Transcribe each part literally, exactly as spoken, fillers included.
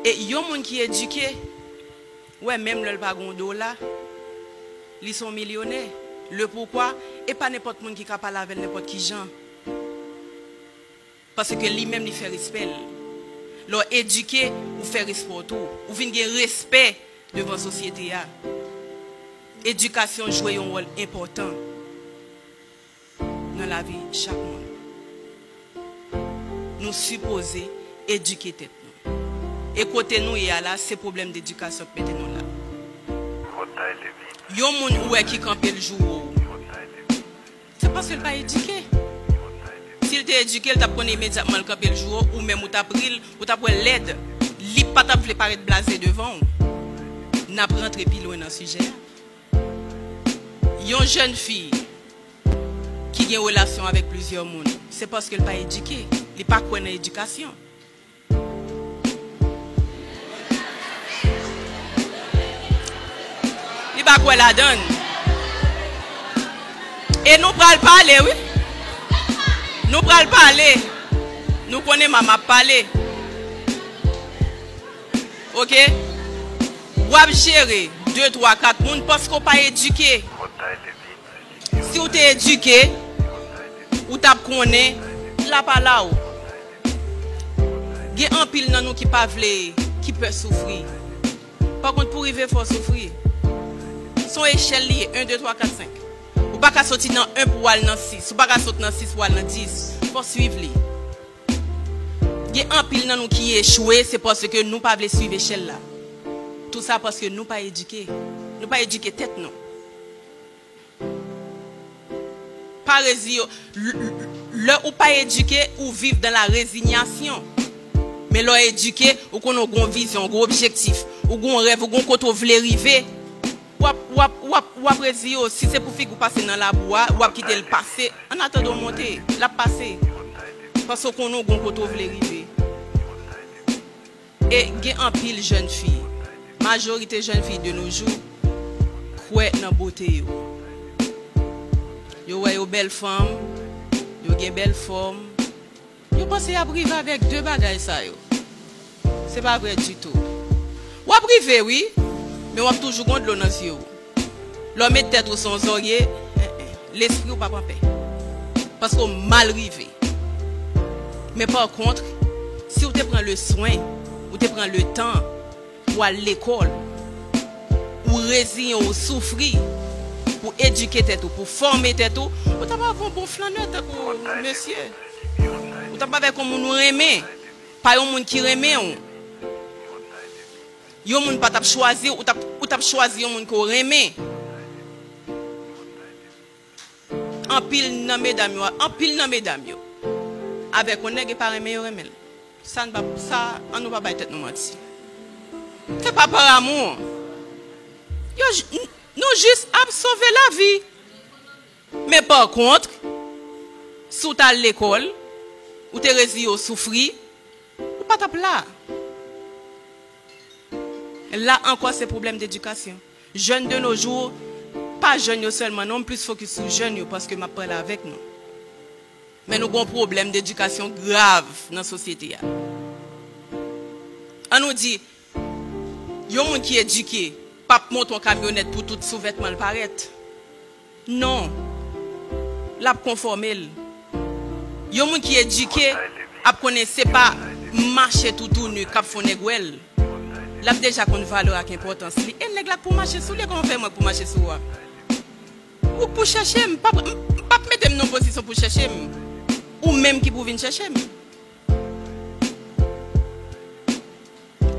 E yon moun ki edike, w wè, menm lè l pa gen yon dola, li se yon milyonè. Le poukwa? E pa nenpòt moun ki ka pale avè l nenpòt ki jan. Paske li menm, li fè respè l. Lè w edike, ou fè respè w tou. Ou vin gen respè devan sosyete a. Edikasyon jwe yon wòl enpòtan nan lavi chak moun. Nou sipoze edike tèt nou. E kote nou ye a la, se pwoblèm dedikasyon k mete nou la. Yon moun ou wè ki kanpe l joure w, se paske l pa edike. Si l te edike, l t ap konnen imedyatman l kanpe l joure w, ou menm ou t ap ri l, ou t ap wè l lèd. Li pa t ap vle parèt blaze devan w. N ap rantre pi lwen nan sijè a. Yon jèn fi ki gen relasyon avèk plizyè moun, se paske l pa edike. Li pa kwè nan edikasyon. Li pa kwè ladan l. E nou pral pale, wi. Nou pral pale. Nou konnen mama ap pale. Oke? W ap jere de, twa, kat moun paske w pa edike. Si w te edike, ou t ap konnen la pa la w. Gen anpil nan nou ki pa vle, ki pè soufri. Pa kont, pou rive, fò w soufri. Se yon echèl li ye, en, de, twa, kat, senk. Ou pa ka soti nan en pou w al nan sis. Ou pa ka sot nan sis pou w al nan dis. Fò w swiv li. Gen anpil nan nou ki echwe, se paske nou pa vle swiv echèl la. Tou sa paske nou pa edike. Nou pa edike tèt nou. Pa reziye w. L-, l-, lè ou pa edike, ou viv dans la résignation. Men lè w edike, ou konnen w gen yon vizyon, w gen yon objektif, ou gen yon rèv, ou gen yon kote w vle rive. W ap, w ap, w ap, w ap reziye w. Si se pou figi w pase nan labou a, w ap kite l pase. An atandan w monte, l ap pase. Paske w konnen w gen yon kote w vle rive. E gen anpil jèn fi, majorite jèn fi de nos jours, kwè nan bote yo. Yo wè yo bèl fanm, yo gen bèl fòm. Yo panse y ap rive avèk de bagay sa yo. Se pa vrè ditou. W ap rive, wi, men w ap toujou gen dlo nan zye w. Lè w met tèt ou sou yon zòrye, en, en, lespri w p ap anpè. Paske w mal rive. Men pa kont, si w te pran le swen, ou te pran le tan pou w al lekòl, ou reziyen w, ou soufri pou edike tèt ou, pou fòme tèt ou, ou t ap avè yon bon flannè tankou mesye. Ou t ap avèk yon moun ou renmen, pa yon moun ki renmen w. Yon moun pa t ap chwazi w, ou t ap, ou t ap chwazi yon moun ke w renmen. Anpil nan medam yo, anpil nan medam yo, avèk yon nèg e pa renmen yo renmen l. Sa n pa, sa, an nou pa bay tèt nou manti. Se pa par amour. Yo j-, n-, nou jis ap sove lavi. Men pa kont, si w t al lekòl, ou te reziye w soufri, ou pa t ap la. La ankò, se pwoblèm dedikasyon. Jèn de nos jours, pa jèn yo sèlman, non, m plis fokis sou jèn yo paske m ap pale avèk nou. Men nou gen yon pwoblèm dedikasyon grav nan sosyete a. An nou di, yon moun ki edike p ap monte yon kamyonèt pou tout souvètman l parèt. Non. L ap konfòme l. Yon moun ki edike ap konnen se pa mache toutouni k ap fè yon nèg wè l. L ap deja konn valè ak enpòtans li. E nèg la k pou mache sou li, kòman fè mwen k pou mache sou ou a? Ou k pou chèche m, m p ap, m p ap mete m nan yon pozisyon pou chèche m. Ou menm ki pou vin chèche m.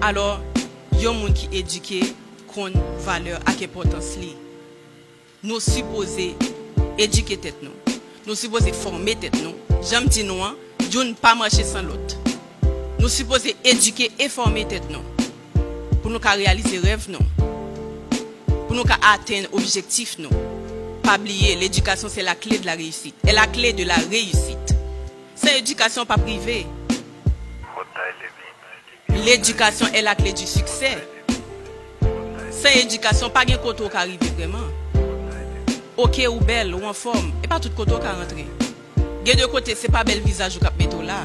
Alò, yon moun ki edike konn valè ak enpòtans li. Nou sipoze edike tèt nou. Nou sipoze fòme tèt nou. Jan m di nou an, youn pa mache san lòt. Nou sipoze edike e fòme tèt nou pou nou ka reyalize rèv nou, pou nou ka atenn objektif nou. Pa bliye, l'éducation, c'est la clé de la réussite. Est la clé de la réussite. San edikasyon, w p ap rive. L'éducation est la clé du succès. San edikasyon, pa gen kote w ka rive vrèman. Oke, ou bèl, ou anfòm, e pa tout kote w ka rantre. Gen de kote, se pa bèl vizaj ou k ap mete w la.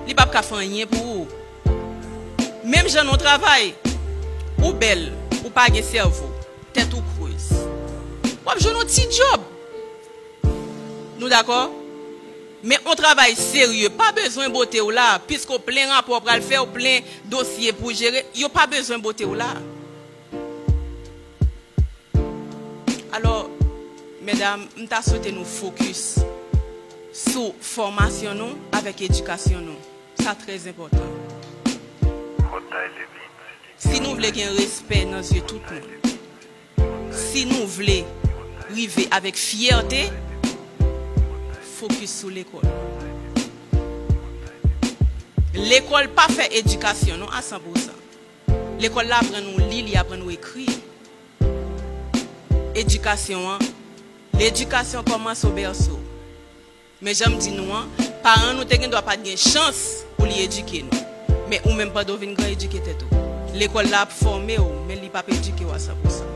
Li p ap ka fè anyen pou ou. Menm jan nan yon travay, ou bèl, ou pa gen sèvo, tèt ou krez. W ap jwenn yon ti djòb. Nou dakò? Men yon travay serye, pa bezwen bote w la, piske w plen rapò w pral fè, w plen dosye pou w jere, yo pa bezwen bote w la. Alò, medam, m ta swete nou fokis sou fòmasyon nou avèk edikasyon nou. Sa trè enpòtan. Si nou vle gen respè nan zye tout moun, si nou vle rive avèk fyète, fokis sou lekòl. Lekòl pa fè edikasyon non a san pou san. Lekòl la aprann ou li, li aprann ou ekri. Edikasyon an, ledikasyon kòmanse o bèso. Men jan m di nou an, paran nou te gen dwa pa t gen chans pou li edike nou. Men ou menm pandan w vin gran edike tèt ou. Lekòl la ap fòme w, men li p ap edike w a san pou san.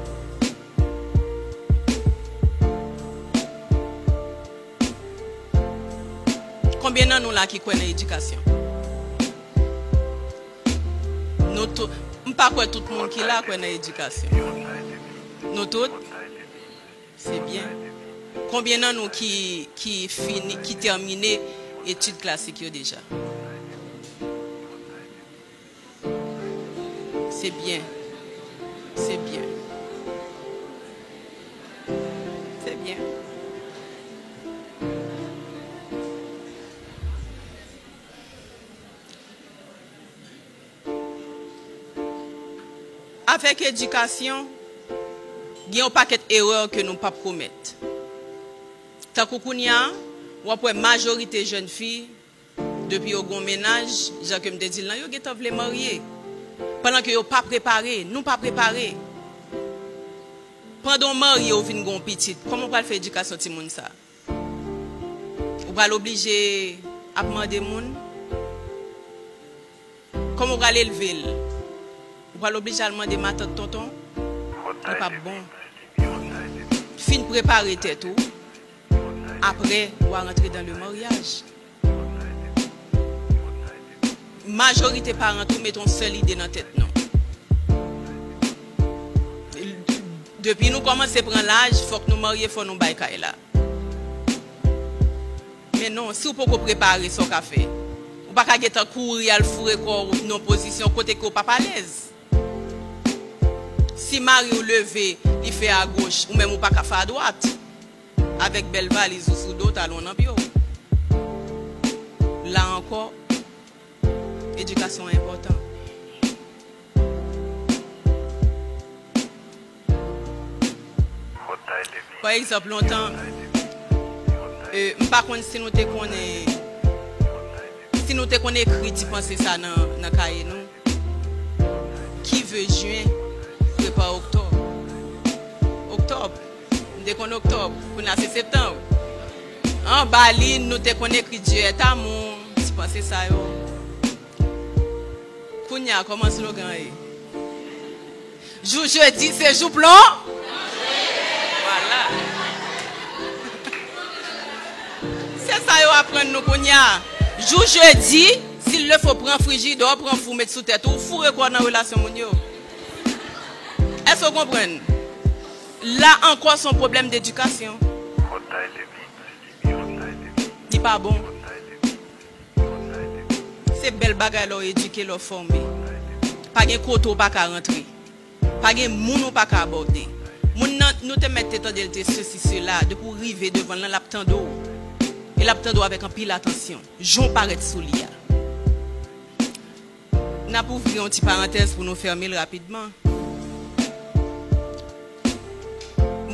Konbyen nan nou la ki kwè nan edikasyon? Nou tout, m pa kwè tout moun ki la kwè nan edikasyon. Nou tout? Se byen. Konbyen nan nou ki, ki fini, ki tèmine etid klasik yo deja? Se byen. Se byen. Se byen. Avèk edikasyon, gen yon pakèt erè ke nou p ap komèt. Tankou kounye a, w ap wè majorite jèn fi, depi yo gen yon mennaj, jan ke m te di l lan, yo gentan vle marye. Pandan ke yo pa prepare, nou pa prepare. Pandan w marye, ou vin gen yon pitit, kòman w pral fè edikasyon timoun sa? Ou pral oblije ap mande moun? Kòman w pral elve l? Ou pral oblije al mande matant, tonton? Li p ap bon. Fin prepare tèt ou. Apre, w a rantre dans le mariage. Majorite paran tou mete yon sèl ide nan tèt nou. Depi nou kòmanse pran laj, fòk nou marye, fò nou bay kay la. Men non, si w poko prepare, sa w ka fè? Ou pa ka gentan kouri al foure kò w nan yon pozisyon kote ke w p ap alèz. Si mari w leve, li fè agoch, ou menm ou pa ka fè adwat. Avèk bèl valiz ou sou do, talon nan pye w. La ankò, edikasyon an enpòtan. Pa egzanp, lontan, e, m pa konn si nou te konnen, si nou te konn ekri ti panse sa nan, nan kaye nou. Qui veut juin, prépare octobre. Octobre. M te konn octobre. Kounye a se septembre. Anba li, nou te konn ekri Dieu est amour, ti panse sa yo. Kounye a, kòman slogan ye? Jou jedi, se jou plon? Vwala. Se sa yo aprann nou kounye a. Jou jedi, s'il le faut, pran frijidè, pran fou, met sou tèt ou, foure kò w nan relasyon moun yo. Èske w konprann? La ankò, se yon pwoblèm dedikasyon. Li pa bon. Se bèl bagay lè w edike, lè w fòme. Pa gen kote w pa ka rantre. Pa gen moun ou pa ka abòde. Moun nan, nou te mèt te tande l te sesi, sela, depi w rive devan l lan, l ap tande w. E l ap tande w avèk anpil atansyon. Jan w parèt sou li a. N ap ouvri yon ti parantèz pou nou fèmen l rapidman.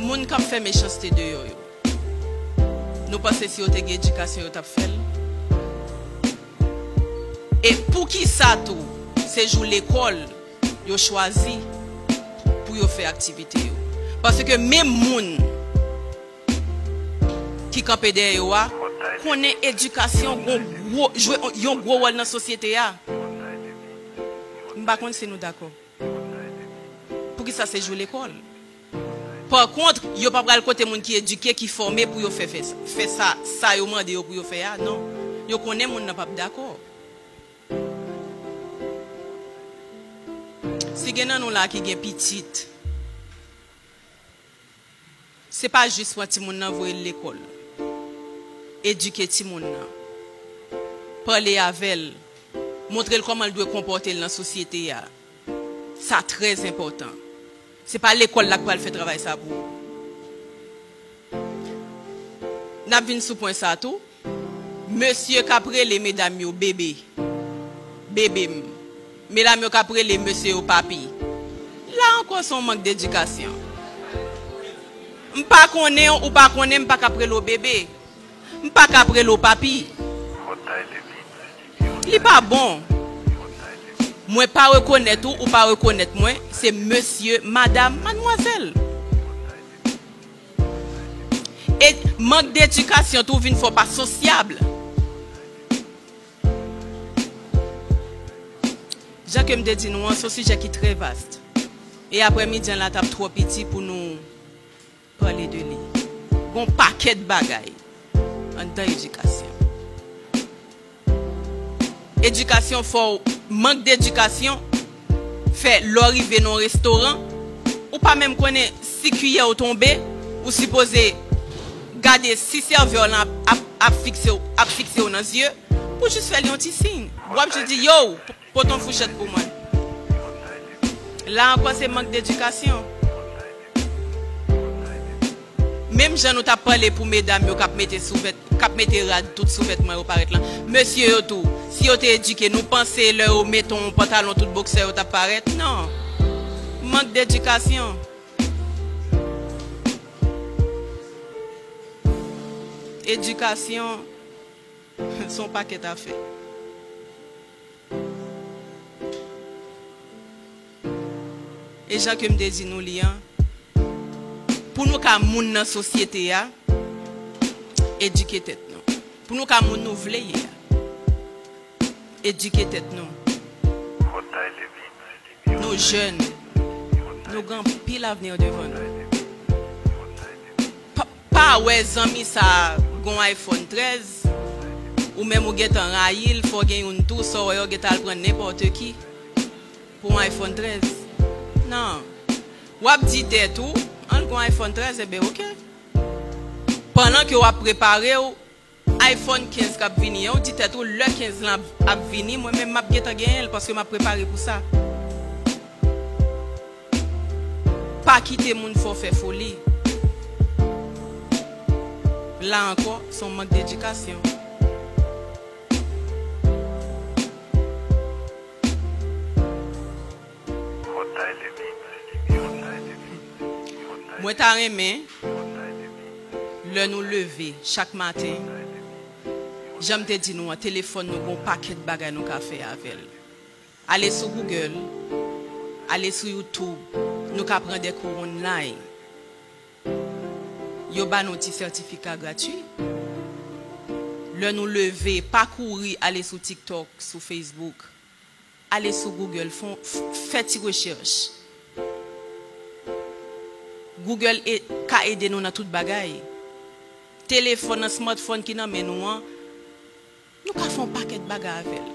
Moun k ap fè mechanste deyò yo, nou panse si yo te gen edikasyon, yo t ap fè l? E poukisa tou, se jou lekòl yo chwazi pou yo fè aktivite yo? Paske menm moun ki kanpe dèyè yo a konnen edikasyon gon gwo, jwe yon gwo wòl nan sosyete a. M pa konn si nou dakò. Poukisa se jou lekòl? Pa kont, yo pa pral kote moun ki edike, ki fòme pou yo fè, fè, fè sa, sa yo mande yo pou yo fè a, non. Yo konnen moun nan p ap dakò. Si gen nan nou la ki gen pitit, se pa jis pran timoun nan voye l lekòl. Edike timoun nan. Pale avè l. Montre l kòman l dwe konpòte l nan sosyete a. Sa trè enpòtan. Se pa lekòl la k pral fè travay sa pou ou. N ap vin sou pwen sa tou. Mesye k ap rele medam yo bebe. Bebe m. Medam yo k ap rele mesye yo papi. La ankò, se yon mank dedikasyon. M pa konnen w, ou pa konnen m, m pa ka ap rele w bebe. M pa ka ap rele w papi. Li pa bon. Mwen pa rekonèt ou, ou pa rekonèt mwen, se mesye, madam, madmwazèl. E mank dedikasyon tou vin fè w pa sosyab. Jan ke m te di nou an, se yon sijè ki trè vast. E aprèmidi an la t ap twò piti pou nou pale de li. Gon pakèt bagay anndan edikasyon. Edikasyon fè w, mank dedikasyon fè lè w rive nan yon restoran, ou pa menm konnen si kiyè w tonbe, ou sipoze gade si sèvè w lan ap, ap, ap fikse w, ap fikse w nan zye, pou jis fè l yon ti siy. W ap jis di, yo, pote yon fouchèt pou mwen. La ankò, se mank dedikasyon. Menm jan nou t ap pale pou medam yo k ap mete souvèt, k ap mete rad tout sou vètman yo parèt lan. Mesye yo tou, si yo te edike, nou panse lè yo mete yon pantalon tout boksè yo t ap parèt? Non. Mank dedikasyon. Edikasyon, se yon pakèt afè. E jan ke m te di nou li an, pou nou ka moun nan sosyete a, edike tèt nou. Pou nou ka moun nou vle ye a, edike tèt nou. Nou jèn, nou gen anpil avni devan nou. Pa, pa wè zanmi sa a gon iPhone trèz, ou menm ou gentan rayi l, fò w gen youn tou, sa w wè yo gentan al pran nenpòt ki pou yon iPhone trèz. Non. W ap di tèt ou, an l gon iPhone trèz, enben oke. Pandan ke w ap prepare w, iPhone kenz k ap vini an, ou di tèt ou, lè kenz lan ap, ap vini, mwen menm m ap gentan genyen l paske m ap prepare pou sa. Pa kite moun fè w fè foli. La ankò, se yon mank dedikasyon. Mwen ta renmen, lè nou leve chak maten, jan m te di nou an, telefòn nou gon pakèt bagay nou ka fè avè l. Ale sou Google, ale sou YouTube, nou ka pran de kou online. Yo ba nou ti sètifika gratui. Lè nou leve, pa kouri ale sou TikTok, sou Facebook. Ale sou Google, fè, fè ti rechèch. Google e, ka ede nou nan tout bagay. Telefòn nan, smartphone ki nan men nou an, nou ka fè yon pakèt bagay avè l.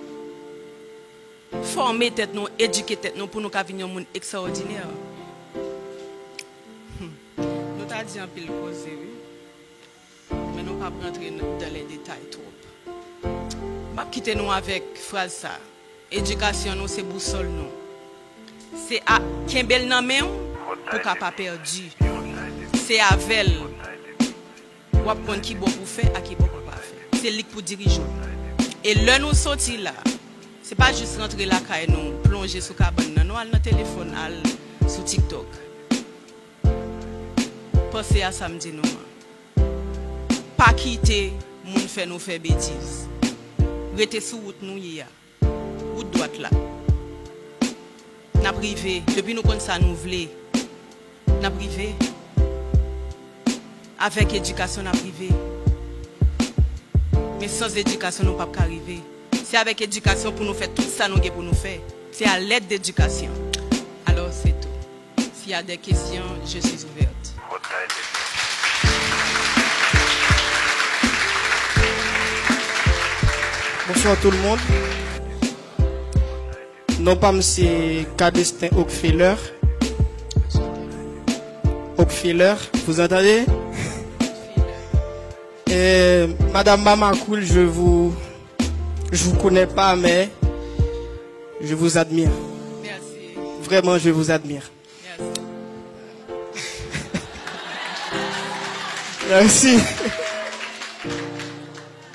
Fòme tèt nou, edike tèt nou pou nou ka vin yon moun ekstraòdinè. Hmm. Nou ta di anpil koze, wi. Men nou p ap rantre nan, dans les détails twòp. M ap kite nou avèk fraz sa. Edikasyon nou se bousòl nou. Se a, kenbe l nan men w pou w ka pa pèdi. Se avè l w ap konn ki bò pou w fè ak ki bò pou w pa fè. Se li k pou dirije w. E lè nou soti la, se pa jis rantre lakay nou, plonje sou kabann nan, nou al nan telefòn, al sou TikTok. Panse a sa m di nou an. Pa kite moun fè nou fè betiz. Rete sou wout nou ye a. Wout dwat la. N ap rive. Depi nou konn sa nou vle, n ap rive. Avèk edikasyon, n ap rive. Men san edikasyon, nou p ap ka rive. Se avèk edikasyon pou nou fè tout sa nou gen pou nou fè. Se à l'aide d'éducation. Alors, c'est tout. S'il y a des questions, je suis ouverte. Bonsoir tout le monde. Non pa m se Cadestin Oakfeller. Oakfeller, vous entendez? Euh, Madame Mamacool, je vous, je vous connais pas, mais je vous admire. Merci. Vraiment, je vous admire. Merci. Merci.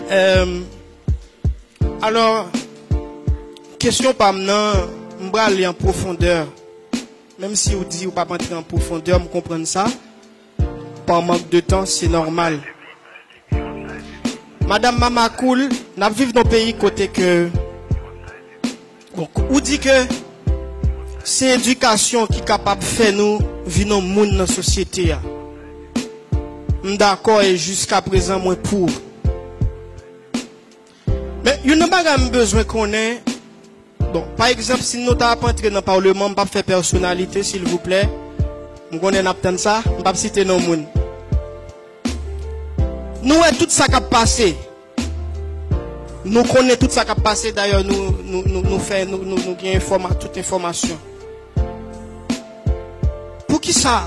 Euh, alò, kesyon pa m nan, m prale an pwofondè. Menm si ou di ou p ap antre an pwofondè, m konprann sa. Pa mank de tan, se nòmal. Madam Mamacool, n ap viv nan peyi kote ke, bon, ou di ke se edikasyon ki kapab fè nou vin yon moun nan sosyete a. M dakò e jiska prezan mwen pou. Men, youn nan bagay m bezwen konnen, bon, pa egzanp, si nou ta ap antre nan palman, m p ap fè pèsonalite, silvouplè. M konnen n ap tann sa, m p ap site non moun. Nou wè tout sa k ap pase. Nou konnen tout sa k ap pase, dayè nou, nou, nou, nou fè, nou, nou, nou gen enfòma-, tout enfòmasyon. Poukisa?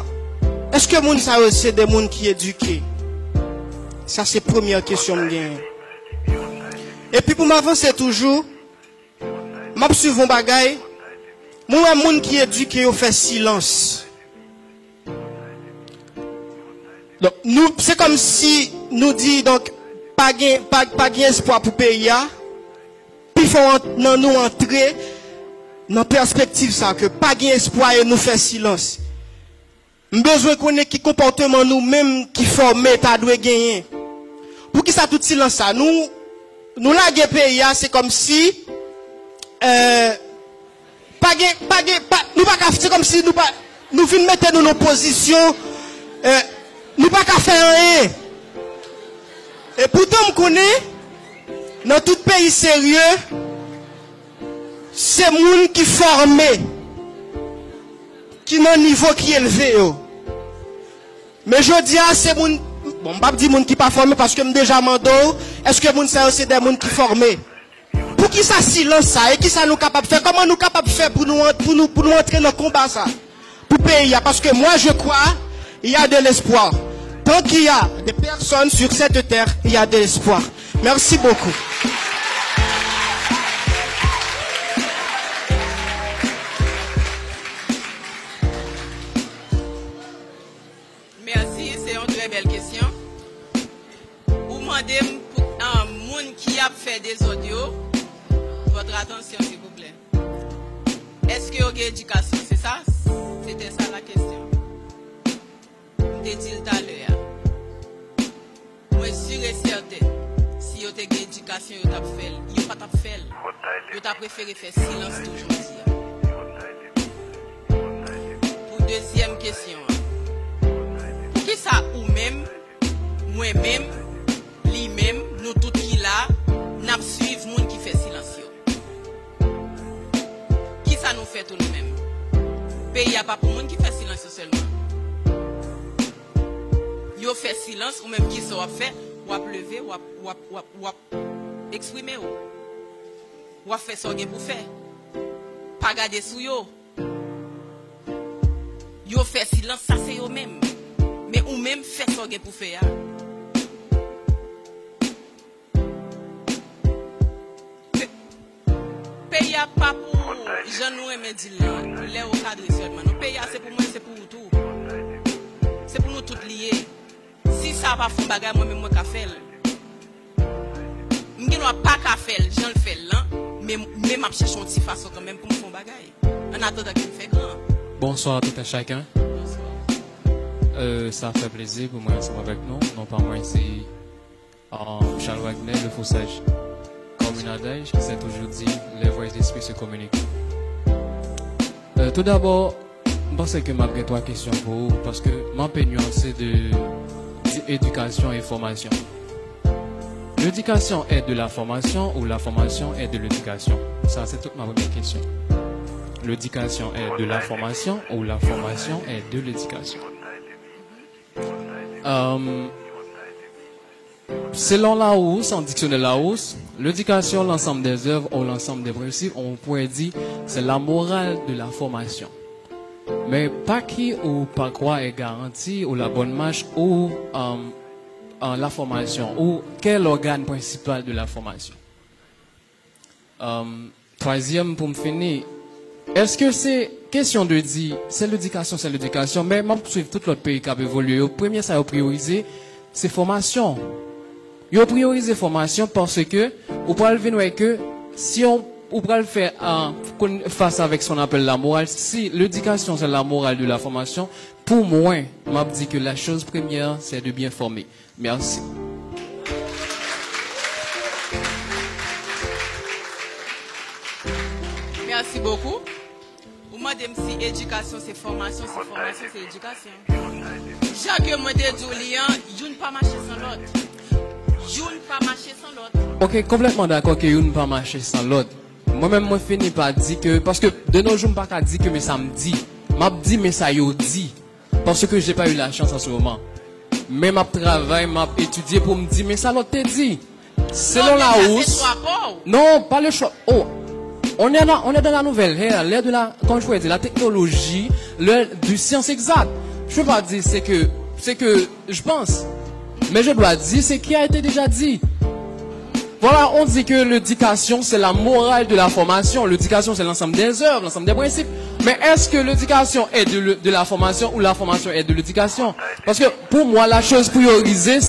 Èske moun sa yo se de moun ki edike? Sa se premyè kesyon m genyen. Epi pou m avanse toujou, m ap swiv yon bagay, mwen wè moun ki edike yo fè silans. Donk, nou, se kòmsi nou di, donk, pa gen, pa, pa gen espwa pou peyi a. Pifò an-, nan nou antre nan pèspektiv sa ke pa gen espwa e nou fè silans. M bezwen konnen ki konpòteman nou menm ki fòme ta dwe genyen. Poukisa tout silans sa? Nou, nou lage peyi a, se kòmsi, euh, pa gen, pa gen, pa, nou pa ka, se kòmsi nou pa, nou vin mete nou nan pozisyon, euh, nou pa ka fè anyen. E poutan m konnen, nan tout peyi serye, se moun ki fòme, ki nan nivo ki elve yo. Men jodi a, se moun, bon, m p ap di moun ki pa fòme, paske m deja mande w, èske moun sa yo se de moun ki fòme? Poukisa silans sa? E kisa nou kapab fè? Kòman nou kapab fè pou nou, an-, pou nou, pou nou antre nan konba sa? Pou peyi a, paske moi, je crois, il y a de l'espoir. Tant qu'il y a des personnes sur cette terre, il y a de l'espoir. Merci beaucoup. Mèsi, se yon trè bèl kesyon. Ou mande m pou, ah, moun ki ap fè dezòd yo, votre attention, s'il vous plaît. Èske yo gen edikasyon? Se sa? Se te sa la kesyon. M te di l talè a. Mwen si e sèten, si yo te gen edikasyon, yo t ap fè l. Yo pa t ap fè l. Yo ta prefere fè silans tou jodi a. Pou dezyèm kesyon an, poukisa ou menm, mwen menm, li menm, nou tout ki la, n ap swiv moun ki fè silans yo? Kisa nou fè tou nou menm? Peyi a pa pou moun ki fè silans yo sèlman. Yo fè silans, ou menm kisa w ap fè? W ap leve, w ap, w ap, w ap, w ap eksprime w. W ap fè sa w gen pou fè. Pa gade sou yo. Yo fè silans, sa se yo menm. Men ou menm, fè sa w gen pou fè a. Pe-, peyi a pa pou, jan nou renmen di l lan, lè yo kadre sèlman. Non, peyi a se pou mwen, se pou ou tou. Se pou nou tout li ye. Si sa pa fè yon bagay, mwen menm mwen ka fè l. M gen dwa pa ka fè l jan l fè l lan, men, men m ap chèche yon ti fason kanmenm pou m fè yon bagay. An atandan ke m fè gran. Bonsoir à tout un chacun. Euh, ça fait plaisir pour moi ensemble avec nous. Non pas moi, c'est euh, Charles Wagner, le faux sage. Comme un adage qui s'est toujours dit, les voix et les esprits se communiquent. Euh, tout d'abord, m panse ke m ap gen twa kesyon pou ou, paske m ap nyanse de, de edikasyon e fòmasyon. L'éducation est de la formation ou la formation est de l'éducation? Sa se tout ma premye kesyon. L'éducation est de la formation ou la formation est de l'éducation? Euh, selon Larousse, an diksyonè Larousse, L'éducation, l'ensemble des œuvres ou l'ensemble des principes, on pourrait dire, c'est la morale de la formation. Mais par qui ou par quoi est garantie ou la bonne marche ou euh, euh, la formation ou quel organe principal de la formation? Euh, Troisième, pour me finir, est-ce que c'est question de dire, c'est l'éducation, c'est l'éducation, mais mwen suiv tout l'autre pays qui a évolué. Au premier, ça a priorisé, c'est formation. Yo priyorize fòmasyon paske ou pral vin wè ke si on, ou pral fè uh, face avec son appel la morale, si l'éducation c'est la morale de la formation, pour moi, m'a dit que la chose première, c'est de bien former. Merci. Merci beaucoup. Ou mande m si edikasyon se fòmasyon, si fòmasyon se edikasyon. Jan ke mwen te di w li an, youn pa mache san lòt. Youn pa mache san lòt. Ok, konplètman dakò ke youn pa mache san lòt. Mwen menm mwen fini pa di ke, paske de nos jours m pa ka di ke men sa m di. M ap di men sa yo di. Paske j'ai pas eu la chance en ce moment. Men m ap travay, m ap etidye pou m di men sa lòt te di. Selon la hausse. Non, pas le choix. Oh, on est, dans, on est dans la nouvelle ère, l'ère de la, comme je pourrais dire, la technologie, l'ère du science exacte. Je ne peux pas dire c'est que, c'est que je pense, mais je dois dire ce qui a été déjà dit. Voilà, on dit que l'éducation, c'est la morale de la formation. L'éducation, c'est l'ensemble des œuvres, l'ensemble des principes. Mais est-ce que l'éducation est de, de la formation ou la formation est de l'éducation? Parce que pour moi, la chose priorité,